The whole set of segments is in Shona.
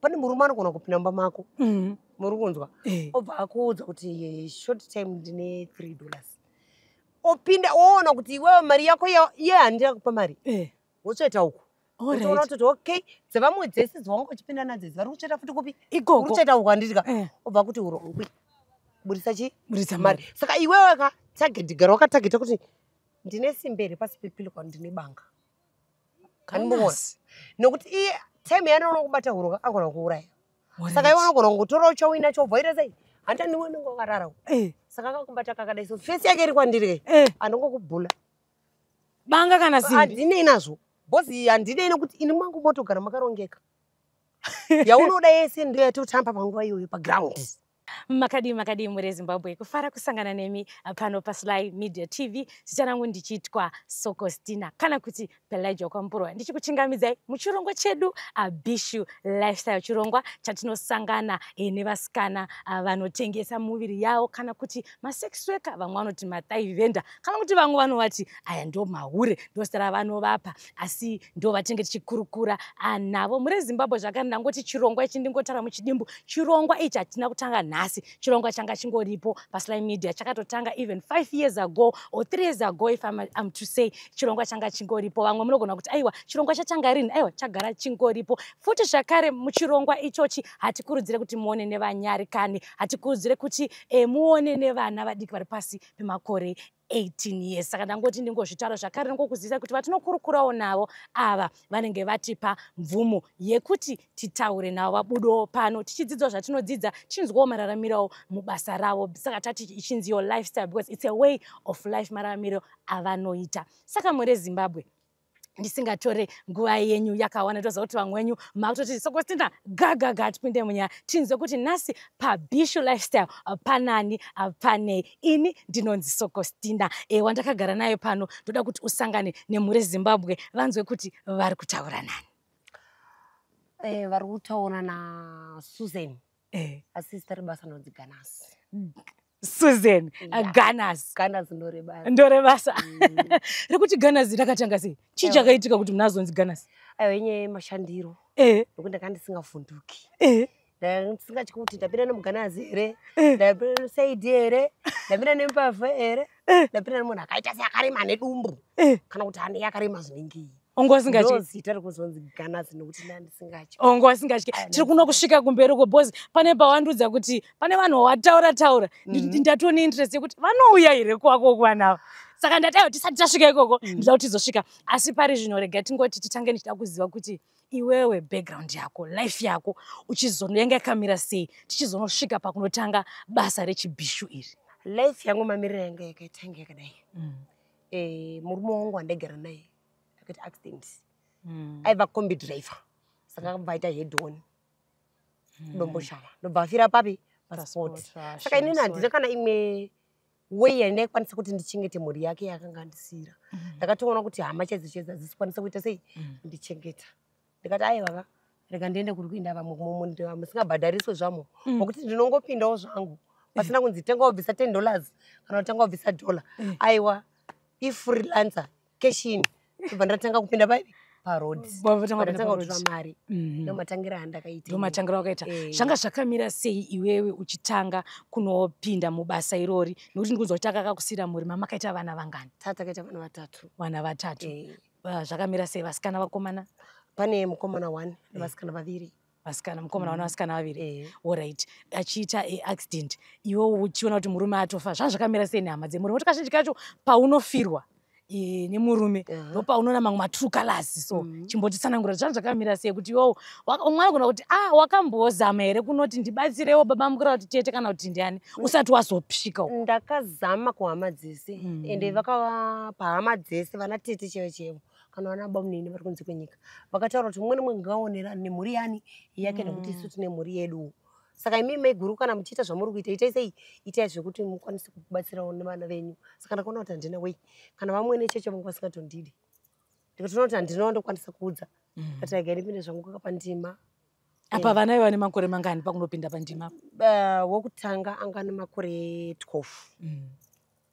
Pane murume anogona kupinda mumba mako, muri kunzwa? Obva akuudza kuti short time ndine $3, opinda, oona kuti iwewe mari yako iye handina kupa mari, wotsveta uku. Utoona kutoti okay, dzevamwe dzese dzawanga uchipinda nadzo idzi vari kutsveta futi kupi? Ikoko. Uri kutsveta uku, handitika? Obva kuti urongwi, burisa chi? Buritsa mari. Saka iwewe ka target, gara wakatargeta kuti ndine simba here pasi pepilo kana ndine banga. Handimuona. Ganasi. Nokuti iye time yaanoona kubata huro agona kuuraya. Saka iwe unogona kungotora uchauinacho, obva waita sei, handani unenge wakarara. Saka akakubata kakadai, so face yake iri kwandiri ke, anongokubhula. Banga kana simbi? Handinei nazvo because handinei nekuti ini mangu motogara makarongeka. Yaunoda yese ndo yatotamba panguva iyoyo paground. Makadii, makadii muri Zimbabwe? Kufara kusangana nemi pano paSly Media TV. Zita rangu ndichiitwa Sokostina kana kuti Pelagia Kwamburwa, ndichikuchingamidzai muchirongwa chedu aBhishu Lifestyle, chirongwa chatinosangana nevasikana vanotengesa muviri yavo kana kuti masex worker. Vamwe vanoti mathigh vendor, kana kuti vamwe vanovati aya ndo mahure, ndozita ravanovapa, asi ndo vatinge tichikurukura navo muri Zimbabwe. Zvakare ndangoti chirongwa ichi, ndingotaura muchidimbu, chirongwa ichi hatina kutanga nhasi. Chirongwa changa chingoripo paSly Media, chakatotanga even 5 years ago or 3 years ago, if I'm to say. Chirongwa changa chingoripo. Vamwe munogona kuti aiwa, chirongwa chatanga rini? Aiwa, chagara chingoripo. Futi zvakare muchirongwa ichochi hatikurudzire kuti muone nevanyarikani, hatikurudzire kuti muone nevana vadiki vari pasi pemakore 18 years. Saka ndangoti ndingozvitaura zvakare, ndingokuzivisa kuti vatinokurukurawo navo ava vanenge vatipa mvumo yekuti titaure navo, vabudewo pano tichidzidzawo zvatinodzidza, tichinzwawo mararamiro mubasa ravo. Saka tati ichinziyo lifestyle because it's a way of life, mararamiro avanoita. Saka muri Zimbabwe, ndisingatore nguva yenyu yakawanda, toziva kuti vamwe venyu makutoti Sokostina gagaga, tipinde munyaya, tinzwe kuti nhasi paBhishu Lifestyle panani, panei. Ini ndinonzi Sokostina. Wandakagara naye pano, ndoda kuti usangane nemhuri Zimbabwe, vanzwe kuti vari kutaura nani. Vari kutaura naSusan, asi zita rebasa ndonzi Ganasi. Susan. Yeah. Ganas. Ganas ndorebasa. Ndorebasa rekuti Ganas rakatanga sei? Chii chakaitika kuti munhu azonzi Ganas? Aiwa, inyaya yemashandiro, nokuti ndanga ndisingavhunduki. Ndisingatyi kuti ndapinda nemuGanazi here, ndapinda nesaidi here, ndapinda nemupavha here, ndapinda nemunhu akaita seakarema nedumbu, kana kuti ane yakarema zvinengei. Onge wasingatyi. Ndozita rekuzonzi Ganasi, nokuti ndandisingatyi. Onge wasingatyi. Aya, Tiri kuno kusvika kumberi uko because pane pawandudza kuti pane vanhu vawataura taura. Ndatone interest yekuti vanouya here kwako kuvanava. Saka ndati aiwa, tisati tasvika ikoko, ndinoda kuti tizosvika, asi pari zvino rega tingoti titange ndichida kuziva kuti iwewe background yako, life yako uchizono yanga yakamira sei, tichizonosvika pakunotanga basa rechibhishu iri. Life yangu mamiriro yanga yakaita yanga yakadai. Murume wangu wandaigara naye akaita accident. Aiva kombi driver, saka akabva aita head on Domboshava, ndobva afira papi? Paspot. Saka inini handina kana imwe way yandaikwanisa kuti ndichengete mhuri yake yakanga andisiyira. Ndakatoona kuti hama chaidzo chaidzo hadzisikwanisa kuita sei kundichengeta. Ndikati aiwa, rega ndiende kuri kuenda vamwe, musingabhadhariswe zvamo, nokuti ndinongopindawo zvangu pasina kunzi tenga wabvisa $10 kana kutenga wabvisa dollar. Aiwa, ifreelancer, cash in. Ndobva ndatanga kupinda paipi? Paroad. Watanga kupinda Ndatanga paroad. kutora mari. Ndomatangira andakaita. Ndomatangira wakaita. Eh. Zvanga zvakamira sei iwewe uchitanga kunopinda mubasa irori? Nokuti ndikunzwa kuti akakakusiyira mhuri, mamakaita vana vangani? Takaita vana vatatu. Vana vatatu. Eh. Zvakamira sei, vasikana, vakomana? Pane mukomana one nevasikana vaviri. Vasikana, mukomana vana, vasikana vaviri. Eh. Alright, achiita accident, iwe uchiona kuti murume atofa, zvanga zvakamira sei nehama dzemurume? Kuti kazhinji kacho paunofirwa nemurume, ndopaunoona mamwe matrue colors. So chimbotitsanangura zvanga zvakamira sei kuti iwewo umwe anogona kuti ah, wakambozama here kunoti ndibatsirewo baba mukura, kuti tete kana kuti ndiani, usati wazosvika uko? Ndakazama kuhama dzese, ende vakava pahama dzese, vana tete chaivo chaivo kana vana baba munini vari kunze kwenyika, vakataura kuti mumwe nemumwe ngaonera nemhuri yani yake, nekuti isu tine mhuri yedu. Saka imi maiguru, kana muchiita zvamuri kuita, itai sei, itai zvekuti mukwanise kubatsirawo nevana venyu. Saka ndakaona kuti handina wei, kana vamwene cheche vangu vasingatondidi. Ndikatoona kuti handinawo ndokwanisa kuudza, kati regai ndipinde zvangu pandima. Apa vana iva nemakore mangani pakunopinda pandima? Wokutanga anga nemakore 12,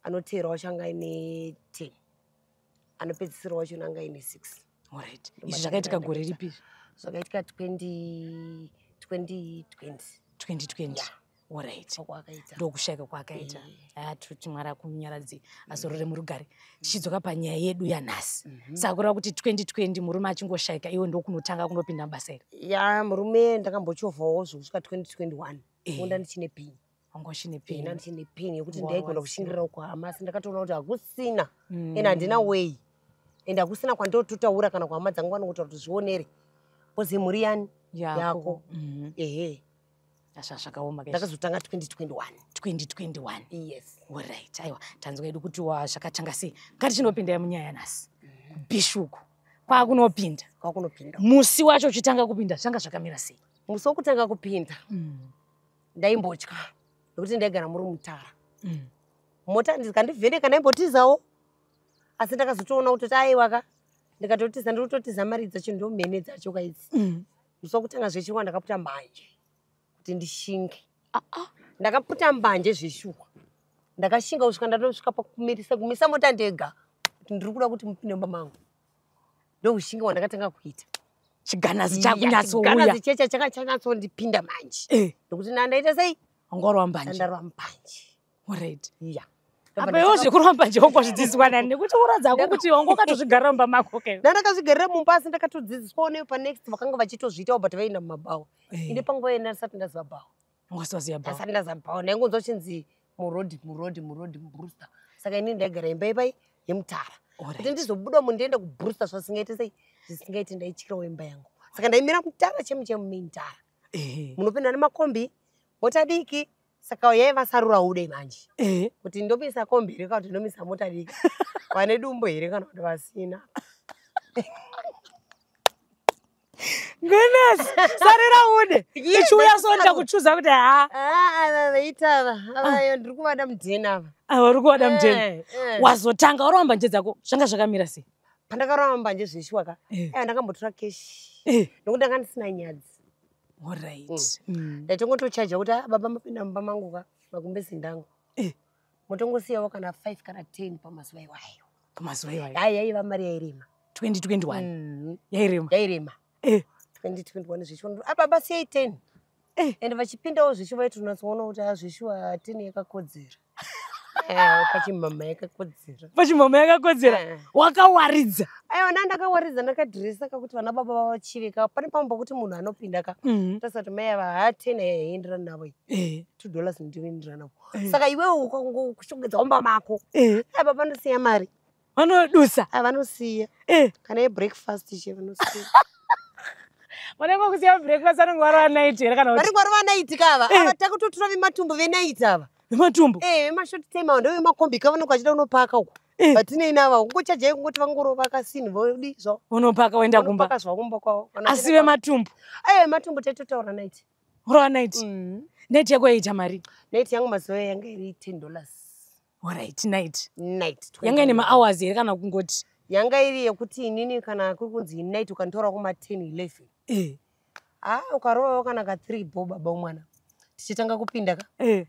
anoteera wacho anga aine 10, anopedzisira wacho anga aine 6. Alright, izvi zvakaitika gore ripi? Zvakaitika 20 2020. 2020. Yeah. Alright. Kwaakaita. Ndokushayika kwaakaita. Aya, toti Mwari akunyaradzi, azorore murugare. Tichidzoka panyaya yedu yanhasi, saka kureva kuti 2020 murume achingoshayika, iwe ndokunotanga kunopinda mubasa iri? Ya, murume ndakambochovhawo zvokusvika 2021. Onda ndichine pain. Wanga uchine Ina pain. Ndichine pain yekuti Warwadziwa. ndaigona kushingirira kuhama, asi ndakatoona kuti hakusina and handina way and hakusina kwandototaura kana kuhama dzangu, vanongotaura kuti zvionere because mhuri yani yako. Ehe. Azva zvakaoma kaizvi. Ndakazotanga 2021. 2021. Yes. Alright, aiwa, tanzwa yedu kuti wa zvakatanga sei. Ngatichinopinda munyaya yanhasi. Kubhishuku kwakunopinda. Kwakunopinda. Musi wacho uchitanga kupinda, zvanga zvakamira sei? Musi wokutanga kupinda ndaimbotya nekuti ndaigara muri mutara. Mota ndikandivheneka ndaimbotizawo, asi ndakazotoona kuti aiwaka, ndikatotiza ndinototiza mari dzacho, ndomhene dzacho kaidzi. Musi wokutanga zveshuwa ndakaputa mbanje kuti ndishinge. Ndakaputa mbanje zveshuwa, ndakashinga kusvika ndatosvika pakumirisa kumisa mota ndega kuti ndiri kuda kuti mupinde mumba mangu. Ndokushinga wandakatanga kuita. Chiganazi chakunyatsouya. Chiganazi checha chaka chanyatsondipinda manje ndokuti nandaita sei? Wanga warwa mbanje. Ndandarwa mbanje. Alright. Ya. Apa iwo zvekurwa mbanje wanga wazvidzidziswa nani? Nekuti uratidza hako kuti wanga wakatozvigarira mumba mako ke. Ndandakazvigarira mumba, asi ndakatodzidziswawo nepanext vakanga vachitozviitawo, but vaienda mumabhawa. Ine panguva iyo ndisati ndaziva bhawa. Wanga usiwaziva bhawa. Ndasati ndaziva bhawa, ndaingonzwa chinzi murodhi, murodhi, murodhi, muBrewster. Saka inini ndaigara imba ipai yemutara. Kuti ndizobuda mu ndiende kuBrewster zvasingaiti sei, zvisingaiti, ndaityirawo imba yangu. Saka ndaimira mutara chemu chemu, main tara. Munopinda nemakombi, mota diki, saka yaiva sarura ude manje kuti ndomisa kombi here kana kuti ndomisa mota diki, vane dumbo here kana kuti vasina. Goodness, sarira ude. Yes, Ichiuya so ndakasarura. ndakuchuza kuti ha. Ah, ava vaita ava, ava ndiri kuvada mudheni ava. Ava uri kuwada mudheni. Eh, eh. Wazotanga warova mbanje dzako, zvanga zvakamira sei? Pandakarova mbanje zveshuwa ka, aiwa, ndakambotora keshi nokuti ndanga ndisina nyadzi. Alright. Ndaitongotochaja kuti, "Ah, baba, mapinda mumba mangu ka, magumbezi ndangu." Motongosiyawo kana 5 kana 10 pamazuva iwayo. Pamazuva iwayo. Hai, yaiva mari yairema. 2021 yairema. Yairema. 2021 zveshuwa, ah, baba siyai 10. Ende vachipindawo zveshuwa vaitonatsoona kuti a zveshuwa 10 yakakodzera. Pachimama yakakodzera. Pachimama yakakodzera. Wakawaridza. Aiwa, ndandakawaridza, ndakadhiresa kakuti vana baba vachiveka pane pamwe pokuti munhu anopinda ka tasati mai ava ha 10 yaienderana navo iyi. $2 ndinoenderana navo. Saka iwewe ukangoshongedza mumba mako, ai baba vanosiya mari. Vanodusa. Ai, vanosiya. Kana yebreakfast che vanosiya. Vanenge kusiya breakfast, vanenge varova night here kana kuti? Vari vari vanaiti kava ava, takutotora vematumbu venaiti ava. Vematumbu. Eh, vemashort time ava, ndovemakombi ka, vanenge vachida kunopaka uko. Vatinei nava kungochajai, kungoti vangorova kasini vodi zvavo. Unopaka woenda kumba. Vanopaka zvavo kumba kwavo. Asi vematumbu? Aiwa, vematumbu taitotaura night. Urova night. Night yako yaita mari? Night yangu mazuva yanga iri $10. Alright, night. Night. Yanga ine mahours here kana kungoti? Yanga iri yekuti inini kana kuri kunzi night, ukanditora kuma 10 11, ha, ukarovawo kana ka 3 bo, baba umwana tichitanga kupinda ka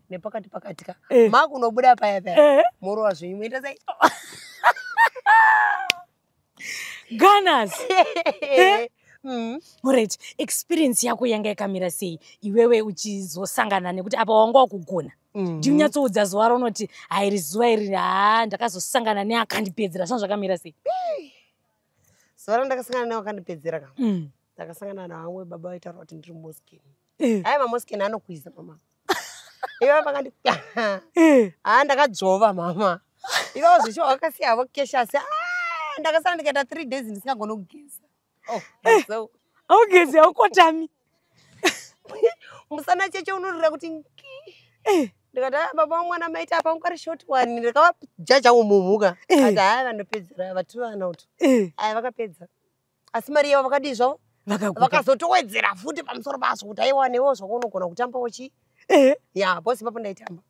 nepakati pakati ka makunobuda paya paya, morova zvenyu, moita sei. Gunners. Alright, experience yako yanga yakamira sei iwewe uchizosangana nekuti apa wanga wakugona? Ndiunyatsoudza zuva raunoti hairi zuva iri, ha, ndakazosangana neakandipedzera, zvanga zvakamira sei? Zuva randakasangana naye wakandipedzera ka, ndakasangana navamwe baba vaitaura kuti ndiri mosken. Hai, mamosken anokwiza mama, ivava vakandi ha, ndakadzvova mama, ivavo zvisho vakasiya havo keshi, asi ah, ndakasara ndikaita 3 days ndisingagoni kugeza. Oh, so Augezi, haukotami. Musana cheche unorira kuti nki. Ndikati, "Ah, baba vamwana maita apa ungari short one." Ndakavajaja umumhuka. Ati haya, vanopedzera vatuvana uto. Aya vakapedza, asi mari yavo vakadii zvavo? Vakakupa. Vakazotowedzera futi pamusoro pazvo kuti aiwa, newo zvako unogona kutambawo chii. Ya, bosi, papo ndaitamba.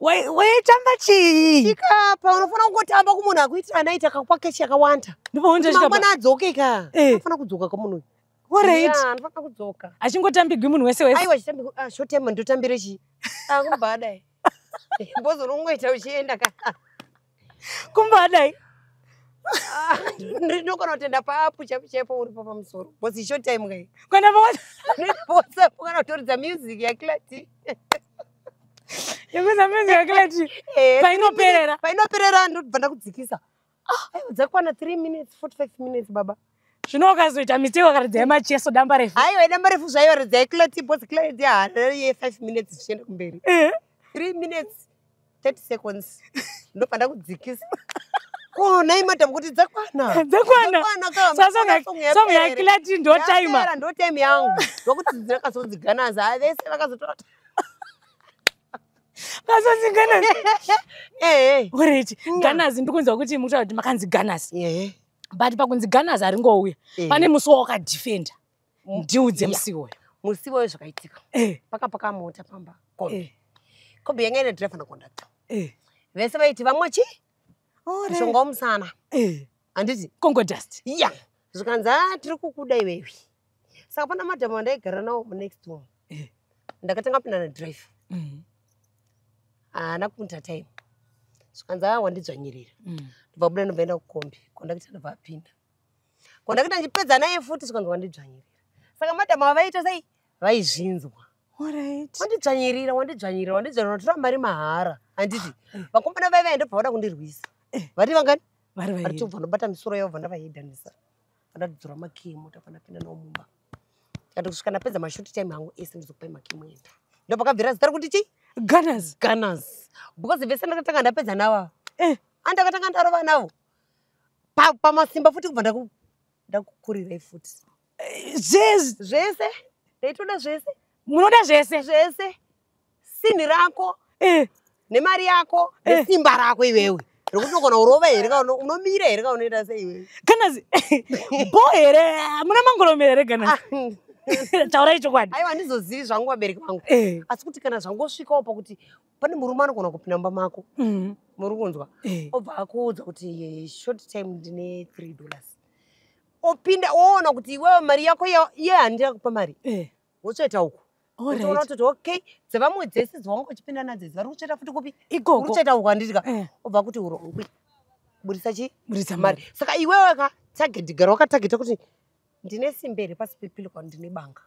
Waitamba chii? Chikapa, unofanira kungotamba kumunhu akuitira anaiti akakupa keshi yakawanda. Ndipounza chikapa. Mangwana adzoke ka. Anofanira kudzoka kamunhu uyu. Alright. Ya, anofanira kudzoka. Achingotambigwi munhu wese wese. Aiwa, chitambi, ah, short time ndotambire chii akumbadai bozi unongoita uchienda ka. Kumbadai. Ndinokona kutenda paapu chaipo chaipo uripo pamusoro because short time kai. Kuenda pa WhatsApp kana kutoridza music yaClarty. Yekuza music yaClarty. Painoperera. Painoperera ndobva ndakudzikisa. Aiwa, dzakwana 3 minutes 45 minutes, baba. Zvino ukazoita mistake wakaridza yemacheso damba refu? Aiwa, idamba refu zvaiwa, ridzai Clarty because Clarty harare ye5 minutes zvichienda kumberi. 3 minutes 30 seconds ndobva ndakudzikisa. Ko nai madam, kuti dzakwana? Dzakwana. Dzakwana ka. Song yaClarty ndo timer. Yapera, ndo time yangu. Ndokuti ndakazonzi ganazi vese vakazotora. Kazonzi ganazi. Ehe. Alright, ganazi, ndikunzwa kuti mukutaura kuti makanzi ganazi. Ehe. But pakunzi ganazi haringouya. Pane musi wawakadhifenda, ndiudze musi iwoyo. Musi iwoyo zvakaitika, pakapaka mota pamba, kombi. Kombi yanga ine driver naconductor. Vese vaiti vamwe chi mushonga womusana, handiti? Congo dust. Ya, zvikanzi, "A, tiri kukuda iwewe." Saka pana madhamu andaigara nawo munext room. Ndakatanga kupinda nadriver. Haana kuita time, zvikanzi, "A, wandidzvanyirira." Ndobva buda, ndobva enda kukombi, kondakita ndobva apinda, kondakita ndichipedza naye futi, zvikanzi, "Wandidzvanyirira." Saka madhamu avaita sei, vaizvinzwa. "Wandidzvanyirira, wandidzvanyirira, wandidzvanyirira, tora mari mahara," handiti? Vakomana vai ndobva vada kundirwisa. Vari vangani? Vari Vari vairi. Tobva ndobata misoro yavo, bva ndavahedhanisa, vandatidzora makey emota, pandapinda nawo mumba. Kati kusvika ndapedza mashort time hangu ese, ndizokupai makey muenda. Ndopakabvira zita rekuti chi? Gunners. Gunners, because vese ndakatanga ndapedza navo. Andakatanga ndarova navo pamasimba futi, kubva ndakukurirai futi. Zvese? Zvese, ndaitoda zvese. Munoda zvese? Zvese, sinhi rako nemari yako nesimba rako iwewe rekuti unogona kurova here, kana unomira here, kana unoita sei iwewe. Gunners bo here? Muna mangoromera here, Gunners? Taurai chokwadi. Aiwa, handizozivi zvangu vabereki vangu, asi kuti kana zvangosvikawo pakuti pane murume anogona kupinda mumba mako, muri kunzwa? Obva akuudza kuti, "Short time, ndine $3," opinda, oona kuti iwewe mari yako iye handina kupa mari, wotsveta uku. Utoona kutoti okay, dzevamwe dzese dzawanga uchipinda nadzo idzi, vari kutsveta futi kupi? Ikoko. Uri kutsveta uku, handitika? Obva kuti urongwi, budisa chi? Buritsa mari. Saka iwewe ka target, gara wakatageta kuti ndine simba here pasi pepilo kana ndine banga.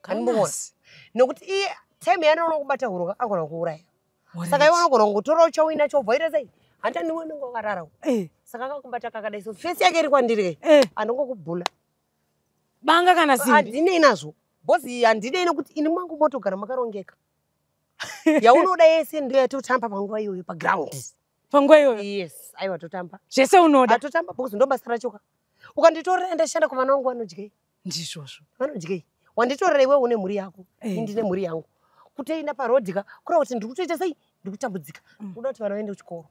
Handimboona. Gunners. Nokuti iye time yaanoona kubata huro agona kuuraya. Saka iwe unogona kungotora uchauinacho, ubva waita sei, handani iwe unenge wakarara. Saka akakubata kakadai, so face yake iri kwandiri, andongokubhula. Banga kana simbi? Handinei nazvo, because handinei nekuti ini mangu motogara makarongeka. Yaunoda yese ndiyo yatotamba panguva iyoyo paground. Panguva iyoyo? Yes, aiwa, totamba. Zvese unoda? Atotamba, because ndo basa rachoka. Ukanditorera ndashanda kuvana vangu, vanodyei? Ndizvozvo. Vanodyei? Wanditorera iwe une mhuri yako, ini ndine mhuri yangu. Kutoenda parodhi ka kureva kuti ndiri kutoita sei, ndiri kutambudzika, kuda kuti vana vaende kuchikoro.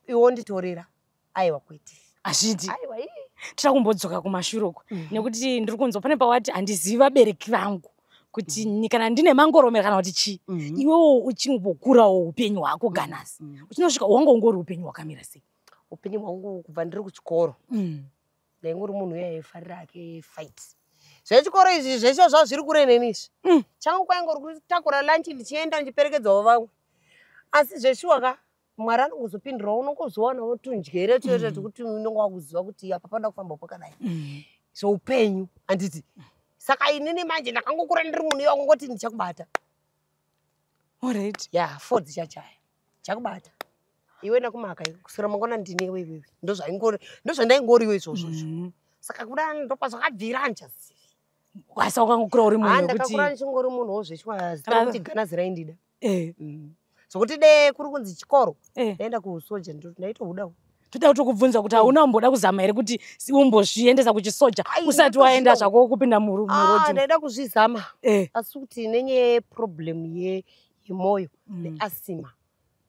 Iwe wonditorera, aiwa, kwete. Hazvidi. Aiwa, ii. Tira kumbodzoka kumashure uko, nekuti ndiri kunzwa pane pawati, "Handizivi vabereki vangu kuti kana ndine mangoromera kana kuti chii." Iwewo uchimbokurawo, upenyu hwako, Gunners, uchinosvika wanga ungori upenyu hwakamira sei? Upenyu hwangu kubva ndiri kuchikoro, ndaingori munhu uya aifarira ake fight. Zvechikoro izvi zveshe zvava zviri kure neni izvi. Changu kwaingori kutakura lunch, ndichienda ndichiperekedzawo vamwe. Asi zveshuwa ka, Mwari anongozopindurawo, unongozowanawo tunjere tuyoto tekuti unonge wakuziva kuti apa panoda kufamba kwakadai. Zveupenyu, handiti? Saka inini manje ndakangokura ndiri munhu uya wangoti ndichakubata. Ya, four dzichachaya, chakubata iwe nakumaka kuswera mangwana ndinewe iwewe. Ndozvandaingoriwo izvozvo izvo. Saka kuda ndopazvakabvira, handichazivi. Asi wakangokura uri munhu Ha, wekuti ndakakura ndichingori munhuwo zveshuwa. Zita rekuti Gunners raindida. Zvokuti de kuri kunzi chikoro, ndaenda kusoja, ndaitohudawo. Toda kutokubvunza kuti hauna umboda kuzama here kuti umbozviendesa kuchisoja Ai, usati waenda ndakazvidawo. zvako kupinda Ah, murodhi? Ndaida kuzvizama, asi kuti nenyaya yeproblem yemwoyo neasthma,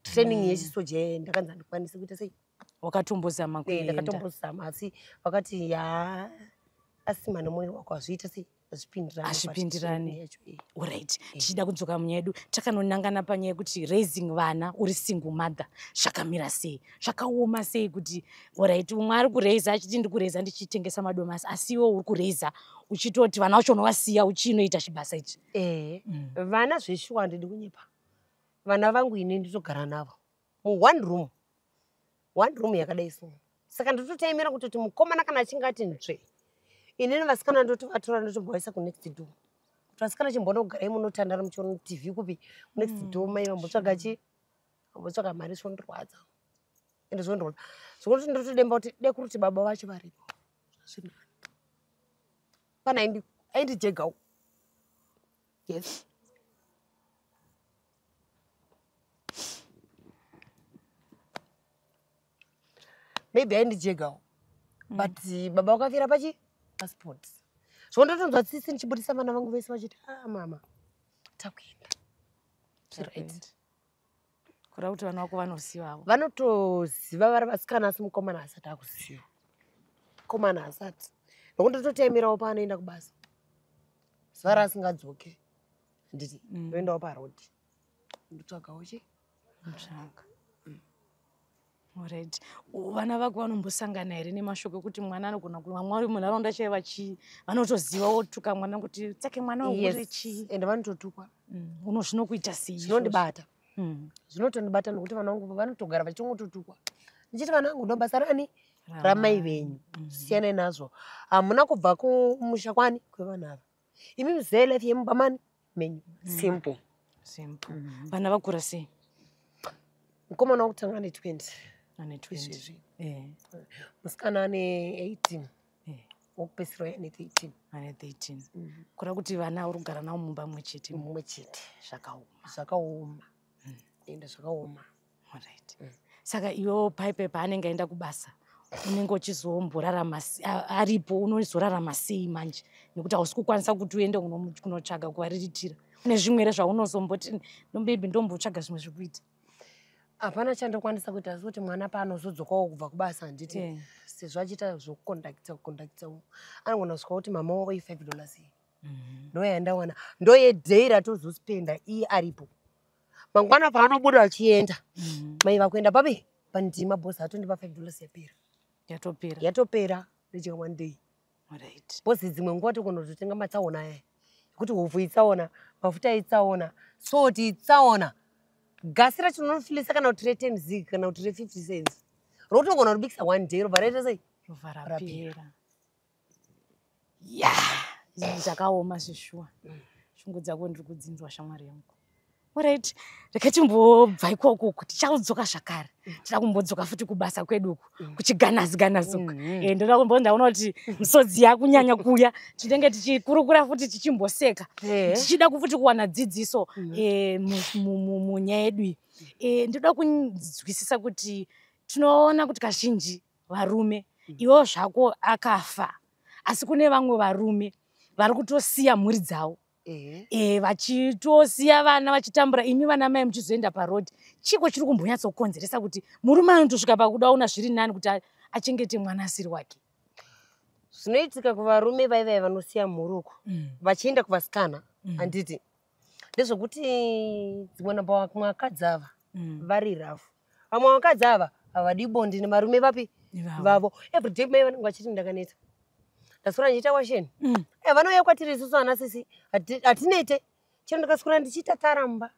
training yechisoja ndakanzi handikwanisi kuita sei. Wakatombozama kuenda? Ndakatombozama, asi vakati ya, asthma nemwoyo wako hazviita sei, hazvipindirani. Hazvipindirani. Patraining yacho. Alright, tichida kudzoka munyaya yedu, takanonangana panyaya yekuti raising vana uri single mother zvakamira sei, zvakaoma sei, kuti alright, umwe ari kureisa achiti ndikureisa ndichitengesa madomasi, asi iwe uri kureisa uchitoti vana vacho unovasiya uchinoita chibasa ichi. Vana zveshuwa, handidi kunyepa, vana vangu ini nditogara navo muone room, one room yakadai so. Saka ndototaimira kutoti mukomana kana achinge ati nzve, inini vasikana ndotovatora ndotombovaisa kunext door. Kuti vasikana chimboona kugarai munotandara muchiona TV kupi kunext door, mai vambotsvaga chi vambotsvaga mari. Zvondirwadza, ende zvondirwadza zvokuti ndotodemba kuti dai kuri kuti baba vacho varipo zvinani. Pana aindijegawo, yes. Maybe aindijegawo, but baba vakafira pachi passport. Zvondotonzwa tsitsi ndichibudisa vana vangu vese vachiti, "A mama, takuenda." Right. Kureva kuti vana vako vanozivawo? Vanotoziva vari vasikana, asi mukomana asati akuziva. Mukomana asati, nokuti ndototaimirawo paanoenda kubasa zuva raasingadzoke, handiti? Ndoendawo parodhi ndotsvagawo chi. Mutsvaka. Alright, vana vako vanombosangana here nemashoko ekuti mwana anogona vamwe vari munharaunda chaivo vachi vanotoziva wotuka mwana kuti tsake mwana wahure chii? Ende vanototukwa. Uno zvinokuita sei izvozvo? Zvinondibata. Zvinotondibata nokuti vana vangu vanotogara vachingototukwa. Ndichiti, "Vana vangu, ndo basa rani ramai venyu, siyanai nazvo. Hamuna kubva kumusha kwani kwevanhu ava. Imi muzeye life yemumba mani menyu." Simple. Simple. Vana vakura sei? Mukomana wokutanga ane 20 Ane 20. izvezvi. Musikana ane 18. Wokupedzisira ane 13. Ane 13. Kureva kuti vana uri kugara navo mumba mumwe chete? Mumwe chete. Zvakaoma. Zvakaoma, ende zvakaoma. Alright. Saka iwewo paipe paanenge aenda kubasa unenge uchizomborarama aripo unozorarama sei manje, nekuti hausi kukwanisa kuti uende kunotsvaga kuvariritira? Kune zvimwe here zvaunozomboti, "No baby, ndombotsvaga zvimwe zvekuita"? Hapana chandokwanisa kuita, asi kuti mwana paanozodzokawo kubva kubasa, handiti, sezvo achiita zvokukondakita kukondakita, anogona kusvika kuti, "Mama wako, i$5 iyi ndo yandawana, ndo yeday ratozospenda." Iye aripo mangwana paanobuda achienda, "Mai vakuenda papi pandima bhosi atondipa $5, yapera." Yatopera. Yatopera ndidya one day. Bhosi dzimwe nguva togona kutotenga matsaona aya ekuti hupfu itsaona, mafuta itsaona, soti itsaona, gasi racho unonofilisa kana kuti re10 zig kana kuti re50 cents, rotogona kuribikisa one day robva raita sei? Robva Rapera. Rapera. Ya, zvakaoma zvishuwa. Shungu dzako ndiri kudzinzwa, shamwari yangu. Alright, rega timbobva ikoko, tichaudzoka zvakare. Tida kumbodzoka futi kubasa kwedu uku, kuchiganasi ganasi uku. Ndoda kumbo ndaona kuti misodzi yakunyanya kuuya. Tinenge tichikurukura futi, tichimboseka, tichida futi kuwana dzidziso munyaya yedu iyi. Ndoda kunzwisisa kuti tinoona kuti kazhinji varume, iwewo zvako akafa, asi kune vamwe varume vari kutosiya mhuri dzavo, vachitosiya vana vachitambura, imi vana mai muchizoenda parodhi. Chiko chiri kumbonyatsokonzeresa kuti murume anotosvika pakuda ona zviri nani kuti achengete mwana asiri wake? Zvinoitika kuvarume vaivai vanosiya mhuri uku vachienda kuvasikana, handiti, ndezvekuti dzimwe namba vamwe vakadzi ava vari rafu. Vamwe vakadzi ava havadi bonde nemarume vapi? Ivavo. Vavo. Everyday mai vanenge vachiti, "Ndakaneta, ndaswera ndichiita washeni." Vanouya kwatiri isusu ana sisi, hatinete. Chero ndikaswera ndichiita taramba,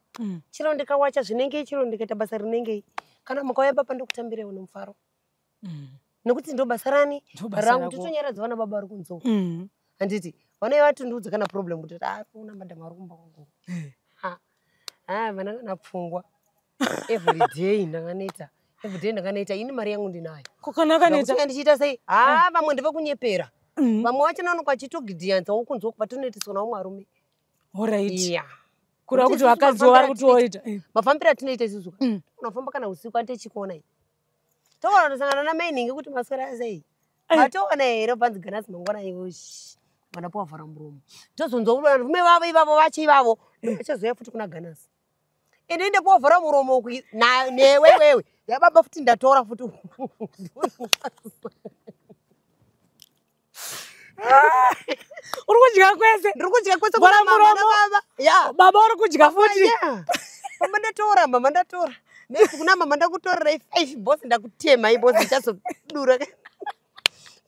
chero ndikawacha zvinengei, chero ndikaita basa rinengei, kana mukauya papa ndokutambiraiwo nomufaro, nekuti ndo basa rani? Ndo basa Rangu. rako. Totonyaradza vana baba vari kunze uko, handiti? Vanouya vatondiudza kana problem kuti, "Ah, una madhamu ari kumba kwangu." Ha, ha, vana kana pfungwa. Everyday ndakaneta, everyday ndakaneta. Ini mari yangu ndinayo. Ko kana akaneta? Ndakuti ndichiita sei? Ha, vamwe ndevekunyepera. Vamwe vacho nanoka vachitogidhiyanzawo kunze uko, vatonoitiswa navo varume. Alright. Yeah. Kureva Kuti kuti isusu vakadzi vari mafambiro kutoita mafambiro atinoita isusu, unofamba kana usiku andechikuona iyi, toona tosangana namai kuti, "Maswera sei?" "Matoona here panzi ganasi mangwana?" Ivo vanapo vavhara muromo. Tozonzwa kuti varume vavo ivavo vacho ivavo vachazouya futi kuna ganasi, ende indepo wavhara muromo uku newe wewe yababa futi ndatora futi. Uri kudya kwese. Ndiri kudya kwese. Vhara Kuna mama muromo. nababa ya. Baba uri kudya futi. Yeah. Mama ndatora, mama ndatora. Maybe kuna mama ndakutorerai 5 bosi, ndakutema ibosi ndichazodura.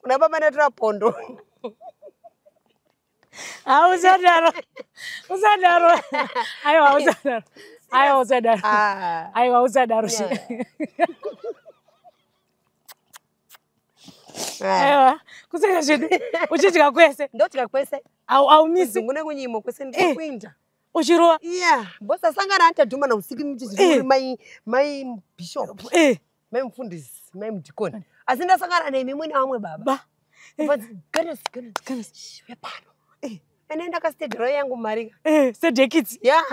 Kuna baba ndatora pondo. Ha, usadaro, usadaro, aiwa, usadaro, aiwa, usadaro. Ah. Aiwa, usadaro. Yeah. Aiwa, kuseka zvedu, uchidya kwese. Ndodya kwese. Aumisi. Zungu nekunyimo kwese ndikuinda. Uchirova. Iya, bosasangana antadhuma nausiku muchizvuri mai mai bishop. Mai mufundisi, mai mudhikoni. Asi ndasangana nemi mune vamwe baba. Goodness, goodness. Pano. Ene ndakastedhero yangu mari. Sedekitsi. Ya.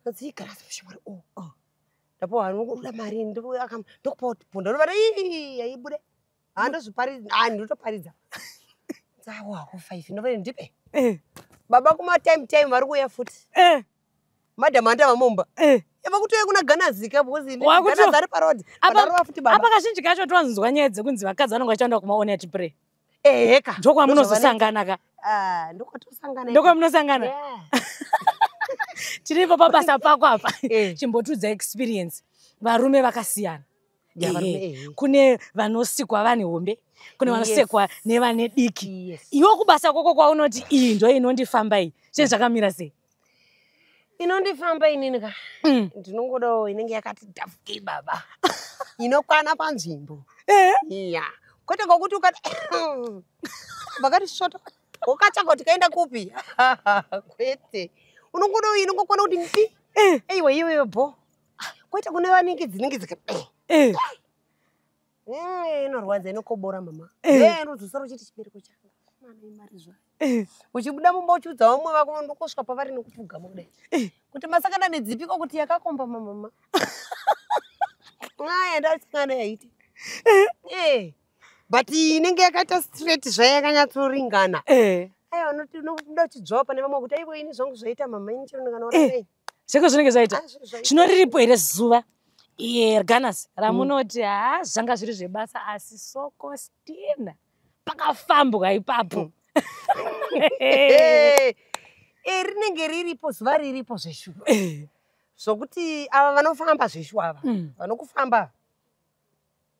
Ndadzigara shamwari. Oh. Ndapo anoda mari ndokupa pondo ndovara ii yaibude. Handozviparidza, ndotoparidza. Dzawa ku 5 ndovare ndipe. Baba kuma time time vari kuuya futi. Madam andava mumba. Yava kutouya kuna Ganazika because Ganazi ari parodi. Padarova futi baba. Apa kazhinji kacho towanzonzwa nyaya dzekunzi vakadzi vanonga vachienda kumaone at pray. Eheka. Ndokwamunozosangana ka. Ndokwatosangana. Ndokwamunosangana. Tiripo pabasa pako apa. Chimbotudza experience. Varume vakasiyana. Kune vanosikwa vane hombe, kune vanosekwa nevane diki. Iwe kubasa kwako kwaunoti iyi ndo inondifamba iyi. Chinhu chakamira sei? Inondifamba inini ka. Ndinongodawo inenge yakati dhafukei baba. Inokwana panzvimbo. Iya. Kwete ngokuti ukati vakati shota. Ukatsvaga kuti kaenda kupi? Kwete. Unongodawo inongokwana kuti mpi. Aiwa iwewe bo. Kwete kune vanenge dzinenge dzikadai. Inorwadza, inokobora mama. Inozosara uchiti chibereko changu. Mwana imari zvayo. Uchibuda mumba uchiudza vamwe vako ndokosvika pavari nekupfugama kudai. Kuti masangana nedzipiko kuti yakakomba mama. Aya ndasangana yaiti. But inenge yakaita straight zvayo yakanyatsoringana. Aiwa unoda uchidzvawo pane vamwe kuti aiwa ini zvangu zvaita mama ini chero ndikanoona sei. Zveko zvinenge zvaita. Zvino riripo here zuva Ganas ramunoti ha zvanga zviri zvebasa asi Sokostina pakafambwa ipapo. Rinenge riripo zuva riripo zveshuwa. Zvokuti ava vanofamba zveshuwa ava. Vanokufamba.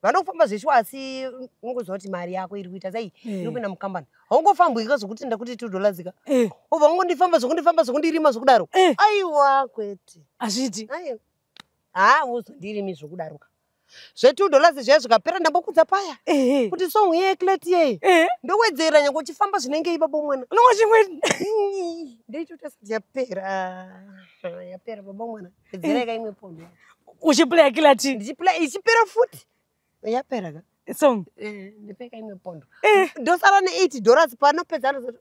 Vanofamba zveshuwa asi unongoziva kuti mari yako iri kuita sei iri kuenda mukambani. Haungofambwika zvokuti ndakuti $2 ka. Obva ungondifamba zvokundifamba zvokundirima zvokudaro. Aiwa kwete. Azviiti. Aiwa. Ha uzondirimi zvokudaroka. Zve$2 zviya zvikapera ndambokudza paya. Kuti song yekleti yeye. Ndowedzera nyange uchifamba zvinenge ibaba mwana. Unongochimwe. Ndeichoti yapera. Yapera baba mwana. Wedzera ika imwe pondo. Uchiplaya kleti. Ndichiplaya ichipera futi. Yapera ka. Song. Ndipeka imwe pondo. Ndosara ne$8 panopedza anozoti.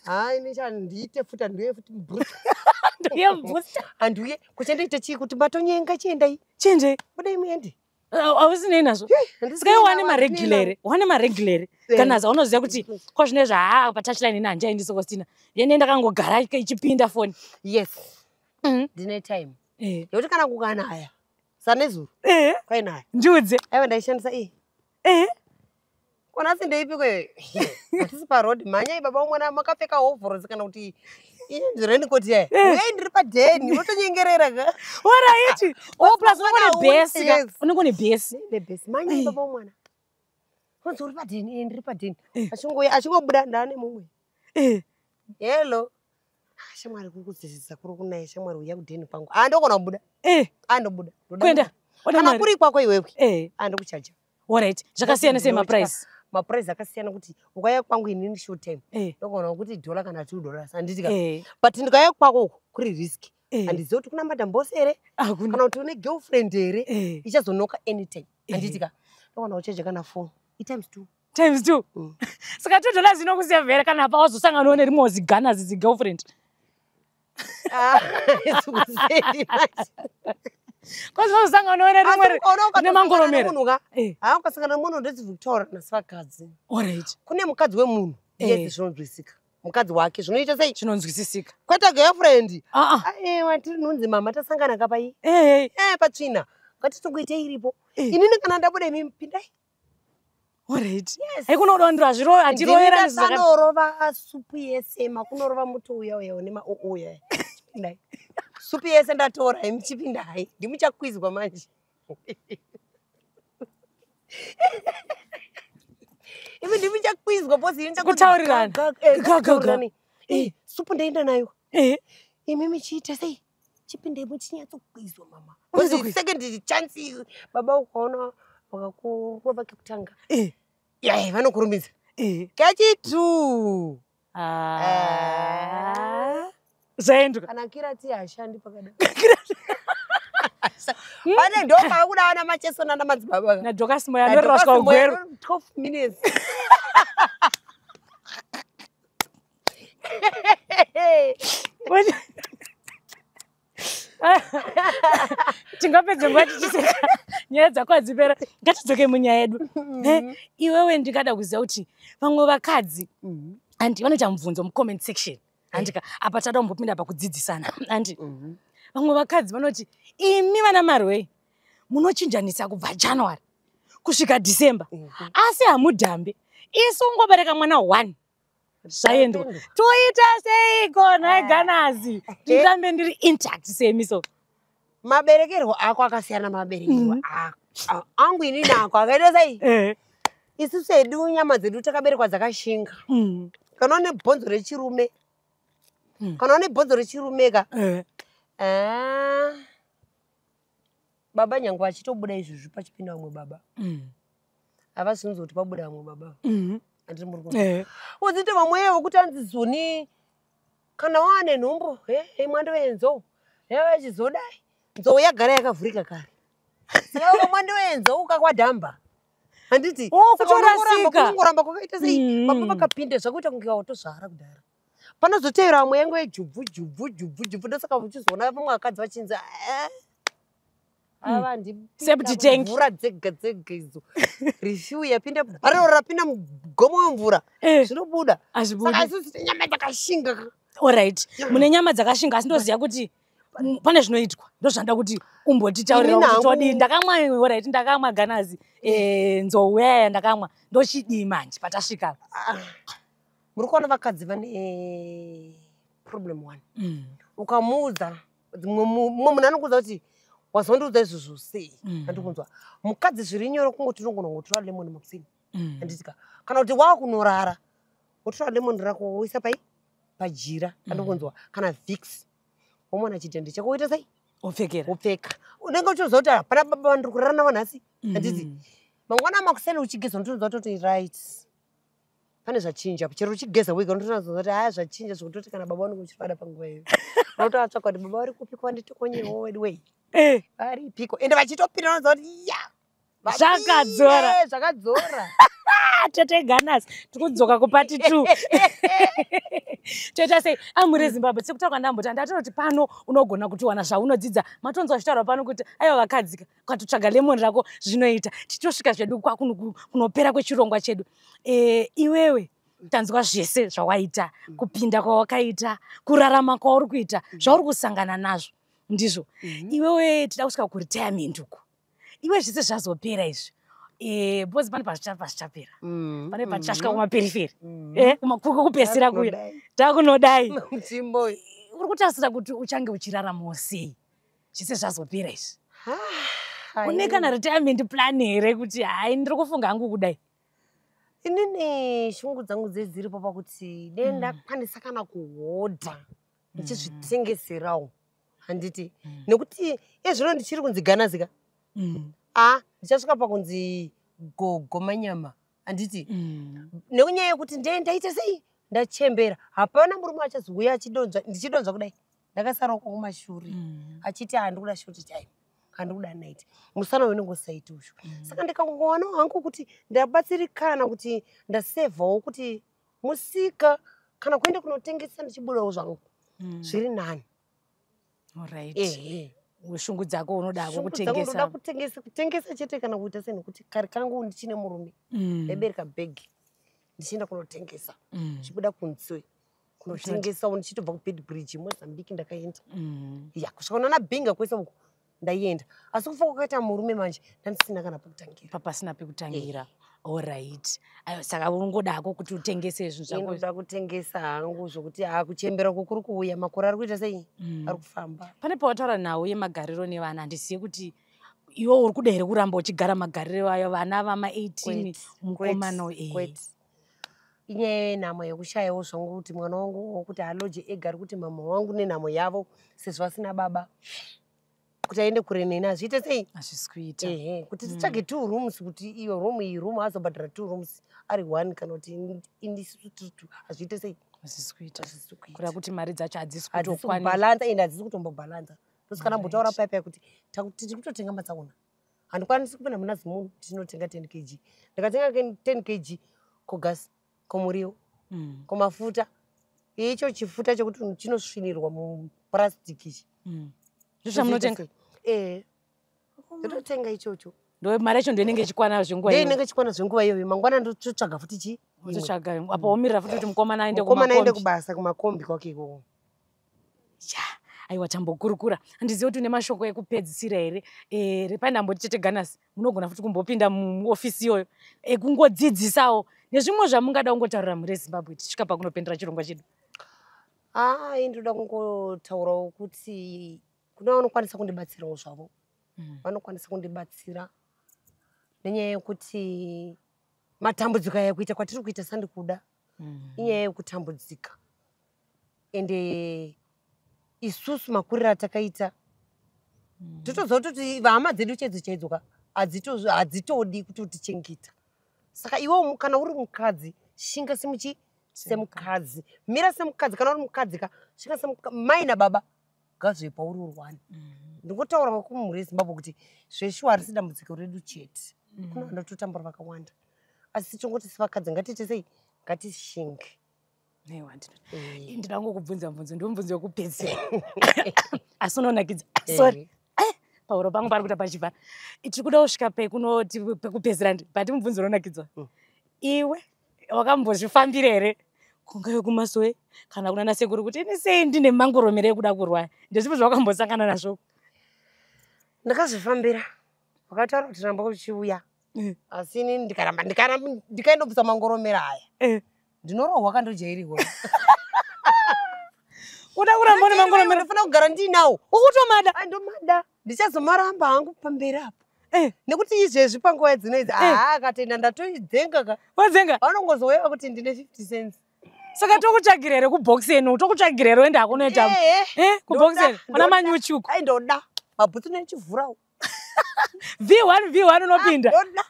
Hayi ndichandiite futi andiuye futi mubhusta. Ndiuye mubhusta. Andiuye kuchandoita chii kuti matonyenga chiendai. Chiendei. Budai muende. Hausinei nazvo. Saka iwe wane maregular here? Wane maregular here? Kana zaunoziva kuti ko zvinezvi haa patouchline ini handichaendi Sokostina. Yene ndakangogara ichipinda foni. Yes. Ndine time. Yekuti kana kukanaya. Sanezuro. Kwainaya. Ndiudze. Aiwa ndaishandisa iyi. Kona sindeipi kwe. Hatisi parodi mhanyai baba mwana makapfeka overalls kana kuti raincoat yaya. Uyai ndiri padheni unotonyengerera ka. Alright. Oh plus unenge une bhesi ka. Unenge une bhesi. Une bhesi. Mhanyai baba mwana. Unzi uri padheni, ndiri padheni. Achingouya achingobuda ndaane mumwe. Hello. Shamwari kuri kudzidzisa kuri kunaya shamwari uya kudheni kwangu. Andogona kubuda. Andobuda. Kuenda. Kana kuri kwako iwewe. Andokuchaja. Alright. Zvakasiyana sei maprice? Maprice akasiyana kuti ukauya kwangu inini short time. Ndogona kuti $1 kana $2 handiti ka. But ndikauya kwako uku kuri risk. Handizivi kuti kuna madam boss here kana kuti une girlfriend here ichazonoka anytime. Handiti ka. Ndogona kuchaja kana 4. I times 2. Times 2. Saka $2 inokusiya vhere kana pa wazosanganawo nerimwe zigana zizi girlfriend. Kwazosanganawo nerimwe nemangoromera. Ukasangana nemunhu ndedzi Victoria nasivakadzi. Alright. Kune mukadzi wemunhu. Yes, zvinonzwisika. Mukadzi wake zvinoita sei? Chinonzwisisika. Kwete girlfriend. Aiwa tiri nhunzi mama tasangana kapai. Patsvina. Ngatitongoita iripo. Inini kana ndabuda imi pindai. Alright. Haikuna kuda ndiro hazviro hatiroverani zvakati. Ndanorova supu yese makunorova muto uya uya une mauya. Chipindai. Supu yese ndatora imi chipindai. Ndimuchakwizwa manje. Imi ndimuchakwizwa bosi ini kutaurirana. Gaga. Supu ndaenda nayo. Imi michiita sei? Chipindai muchinyatsokwizwa mama. Second chance baba ukaona vakakurova kekutanga. Yai, vanokurumidza. Kechi2. Ah. Zvaendwa. Kana kirati hashandi pakadai. Pane ndo pakuda ana Macheso nana madzibaba. NaDocas Moyo anoraswa kugweru. 12 minutes. Tingapedze nguva tichiseka, nyaya dzako hadzipera. Ngatidzoke munyaya yedu. Iwewe, ndingada kuziva kuti vamwe vakadzi, handi, vanoita mubvunzo mucomment section, handika? Apa tada kumbopinda pakudzidzisana, handi? Vamwe vakadzi vanoti, imi vana Marwei munochinjanisa kubva January kusvika December, asi hamudhambe. Isu ungobereka mwana one, zvaendwa. Toita seiko nhai ganazi, ndirambe ndiri intact semi so? Maberekerwo ako akasiyana, maberekerwo angu inini ako akaita sei? Isusu hedu nyama dzedu takaberekwa dzakashinga. Kana une bhonzo rechirume, kana une bhonzo rechirume ka, ah, baba nyange vachitobuda izvozvi, pachipinda vamwe baba, havazvinzi kuti pabuda vamwe baba. Handiri muri kuona? Udzite vamwe wekuti anzi zoni kana waane nhumbu, he mwando wenzou yavachizodai, nzou yagara yakavhurika kare, saka mwando wenzou ukakwadhamba, handiti? Oh, Saka unongoramba. Kutorasika. Kunongoramba kwakaita sei? Baba vakapinda, zvakuita kunge watozvara kudhara. Panozotevera vamwe yangu yejubvu jubvu jubvu jubvu. Ndosaka uchizoona vamwe vakadzi vachinzi, "Eh, ava Septic tank. mvura dzega dzega idzo, refill yapinda, bharero rapinda mugomo wemvura, zvinobuda." Hazvibudi. Saka isusu tine nyama dzakashinga. Alright, mune nyama dzakashinga, asi ndoziva kuti pane zvinoitwa. Ndozvanda kuti umbotitaurira Inini kuti hangu- todii. Ndakamwa, alright, ndakamwa ganazi, nzou yaya ndakamwa, ndochidii manje patasvika? Ah, muri kuona vakadzi vane problem one. Ukamuudza mumwe munhu anokuudza kuti wazondiudza izvozvo sei? Andikunzwa mukadzi zviri nyore kungoti unogona kungotora lemon makuseni, handitika? Kana kuti waakunorara, wotora lemon rako, woisa pai pajira, andikunzwa? Kana Vicks, womona chitende chako, woita sei? Wopfekera. Wopfeka. Unenge uchizoziva kuti hapana baba vandiri kurara navo nhasi, handiti? Mangwana makuseni uchigeza, unotoziva kutoti right, pane zvachinja. Chero uchigeza wega unotoziva kuti haya, zvachinja, zvekutoti kana baba vanenge uchivada panguva iyo, unotovatsvaka kuti baba vari kupi, kwanditokonyewo wedu wei? Varipiko? Ende vachitopinda unoziva kuti ya, Zvakadzora. vapinde, zvakadzora. Ah, tete Ganazi, tikudzoka kupart 2. Toita sei amuri Zimbabwe? Sekutaura ndamboti, ndatoti pano unogona kutiwana zvaunodzidza. Matonzwa zvitaurwa pano kuti aiwa, vakadzika ukatotsvaga lemon rako zvinoita. Tichitosvika zvedu kunopera kwechirongwa chedu. Iwewe tanzwa zvese zvawaita, kupinda kwawakaita, kurarama kwauri kuita, zvauri kusangana nazvo, ndizvo? Iwewe, tida kusvika kuretirement uku. Iwe, zvese zvazopera izvi, because pane pazvichapera, pane patichasvika kumaperiferi, kupedzisira kuya. Takunodai. Takunodai. Mutimbo. Uri kutarisira kuti uchange uchiraramawo sei zvese zvazopera izvi? Une kana retirement plan here, kuti hai, ndiri kufunga hangu kudai? Inini shungu dzangu dzedziripo pakuti dei ndakwanisa kana kuhodha ndichizvitengeserawo, handiti? Nekuti ezvino ndichiri kunzi ganazika. A, ndichasvika pakunzi gogo manyama, handiti? Nekunyaya yekuti ndee ndaita sei, ndachembera, hapana murume achazouya achidonzva ndichidonzva kudai, ndakasarawo kumashure, achiti handikuda short time, handikuda night, musana unenge usaiti usho. Saka ndikangowanawo hangu kuti ndabatsirikana, kuti ndasevhawo, kuti musika kana kuenda kunotengesa, ndichibudawo zvangu, zviri nani. Alright. Ehe. Shungu dzako unodako Shungu dzangu ndoda kutengesa. Kutengesa, kutengesa chete, kana kuita sei, nekuti kare kangu ndichine murume, ndaibereka bhegi ndichienda kunotengesa, ndichibuda kunze kunotengesawo, ndichitobva kuBeitbridge, Mozambique ndakaenda, ya, kusvika kunana Bhinga kwese uko ndaienda. Asi kufa kwakaita murume manje, ndandisina kana pekutangira. Papasina pekutangira. Alright, aiwa, saka unongodako kuti utengese zvinhu zvako. Ndoda kutengesa hangu, zvokuti ha, kuchembera uko kuri kuuya, makore ari kuita sei, ari kufamba. Pane pawataura nhau yemagariro nevana. Handizivi kuti iwe uri kuda here kuramba uchigara magariro ayo, vana vama18, Kwete, mukomana. kwete, kwete. Inyaya yenhamo yekushayawo zvangu, kuti mwana wangu wokuti aloje ega, ari kuti mama wangu nenhamo yavo sezvo vasina baba. Kuti aende kure neni hazviite sei? Hazvisi kuita. Ehe, kuti titsvage two rooms, kuti iyo room iyi, room azobhadhara two rooms ari one, kana kuti indisisu tiri two, hazviite sei? Hazvisi kuita. Hazvisi kuita. Kureva kuti mari dzacho hadzisi Hadzisi kutokwanira. Kubhalanza, ende hadzisi kutombobhalanza. Ndosaka ndambotaura paya paya kuti tiri kutotenga matsaona. Handikwanisi kupinda muna Zimunhu tinotenga 10 kg. Ndikatenga 10 kg, kogasi, komuriwo, komafuta, icho chifuta chekuti chinosvinirwa mupurasitiki ichi. Ndozvamunotenga? Ee, ndototenga ichocho. Ndo mari yacho ndo inenge ichikwana zvenguva Ndei iyoyo? inenge ichikwana zvenguva iyoyo. Mangwana ndototsvaga futi chi imwe. Wototsvaga apa, womirira futi kuti mukomana aende Mukomana aende kumakombi. kubasa, kumakombi kwake ikoko. Ya, aiwa, tambokurukura. Handizivi kuti une mashoko ekupedzisira here. Pane tete Ganasi, munogona futi kumbopinda muofisi iyoyo ekungodzidzisawo nezvimwe zvamungada kungotaurira mhuri yeZimbabwe tichisvika pakunopendera chirongwa chedu. Ai, ndoda kungotaurawo kuti kuna vanokwanisa kundibatsirawo zvavo, vanokwanisa kundibatsira, nenyaya yekuti matambudziko aya kuita kwatiri kuita sandikuda, inyaya yekutambudzika. Ende isusu makuriro atakaita, totoziva kutoti vahama dzedu chaidzo chaidzo ka hadzitodi kutotichengeta. Saka iwe kana uri mukadzi, shinga semuchi semukadzi, mira semukadzi. Kana uri mukadzi ka, shinga mai nababa ngazvive pauri uri wani. Ndingotaura kumhuri yeZimbabwe kuti zveshuwa harisi dambudziko redu chete, kuna vanototambura vakawanda, asi tongoti sevakadzi ngatiite sei? Ngatishinge. Aiwa, ndinoda kungokubvunza mubvunzo, ndiwo mubvunzo wekupedzisira asi unonakidza. Sorry, pahuro pangu pari kuita pachivhara. Tiri kuda kusvika pekunoti pekupedzisira ndi, but mubvunzo unonakidza. Iwe wakambozvifambira here, kungave kumasowe kana kuna nasekuru, kuti ini sei ndine mangoromera ekuda kurwaya? Ndezvipi zvawakambosangana nazvo? Ndakazvifambira. Vakataura kuti ramba uchiuya, asi inini ndikaramba, ndikaramba, ndikaendobvisa mangoromera aya, ndinorohwa kandojairiwa. Kuda kuramba une mangoromera? Ndinofanira kugara ndiinawo. Ukutomada? Andomada, ndichazomaramba hangu pamberi apo, nekuti izvezvi panguva dzinoidzi, haa, akatoenda ndatoidzenga ka. Wadzenga? Vanongozouya kuti ndine 50 cents. Saka tokutsvagira here kubhokisi enu? Tokutsvagira here uende hakunoita kubhokisi Ndoda, enu ona ndoda. manyuchi uko? Ai, ndoda mabhutsu nechivhurawo. V1 V1 unopinda. Ndoda.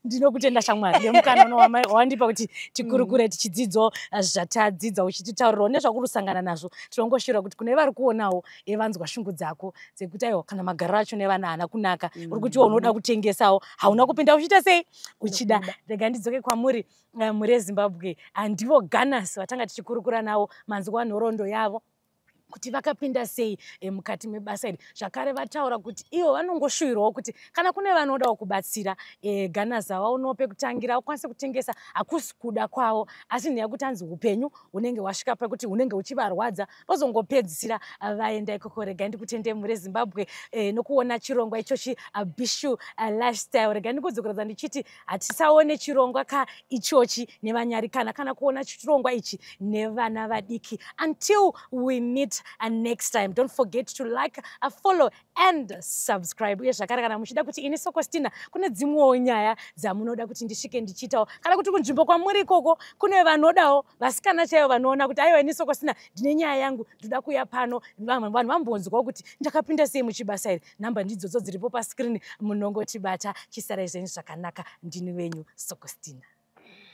Ndinokutenda shamwari nemukana uno wawandipa kuti tikurukure tichidzidzo zvatadzidza, uchititaurirawo nezvakuri kusangana nazvo. Tinongoshuvira kuti kune vari kuonawo vanzwa shungu dzako dzekuti aiwa, kana magariro acho nevana haana kunaka, uri kutiwo unoda kutengesawo, hauna kupinda uchiita sei, uchida. Rega ndidzoke kwamuri, mhuri yeZimbabwe. Handivo Ganas vatanga tichikurukura navo. Manzwa nhoroondo yavo kuti vakapinda sei mukati mebasa iri. Zvakare vataura kuti ivo vanongoshuvirawo kuti kana kune vanodawo kubatsira Ganaza, vaonawo pekutangira vakwanise kutengesa. Hakusi kuda kwavo, asi nyaya yekuti hanzi upenyu hunenge hwasvika pekuti hunenge huchivarwadza, vozongopedzisira vaenda ikoko. Regai ndikutende mhuri yeZimbabwe nokuona chirongwa ichochi, Bishu Lifestyle. Regai ndikudzokeredza ndichiti hatisaone chirongwa ka ichochi nevanyarikana, kana kuona chirongwa ichi nevana vadiki. Until we meet next time, don't forget to like, follow and subscribe. Uye zvakare kana muchida kuti ini Sokostina kune dzimwewo nyaya dzamunoda kuti ndisvike ndichiitawo, kana kuti kunzvimbo kwamuri ikoko kune vanodawo vasikana chaivo vanoona kuti aiwa, ini Sokostina ndine nyaya yangu, ndoda kuuya pano, vanhu vambonzwawo kuti ndakapinda sei muchibasa iri, nhamba ndidzodzo dziripo paskirini, munongotibata. Chisarai zvenyu zvakanaka. Ndini wenyu Sokostina.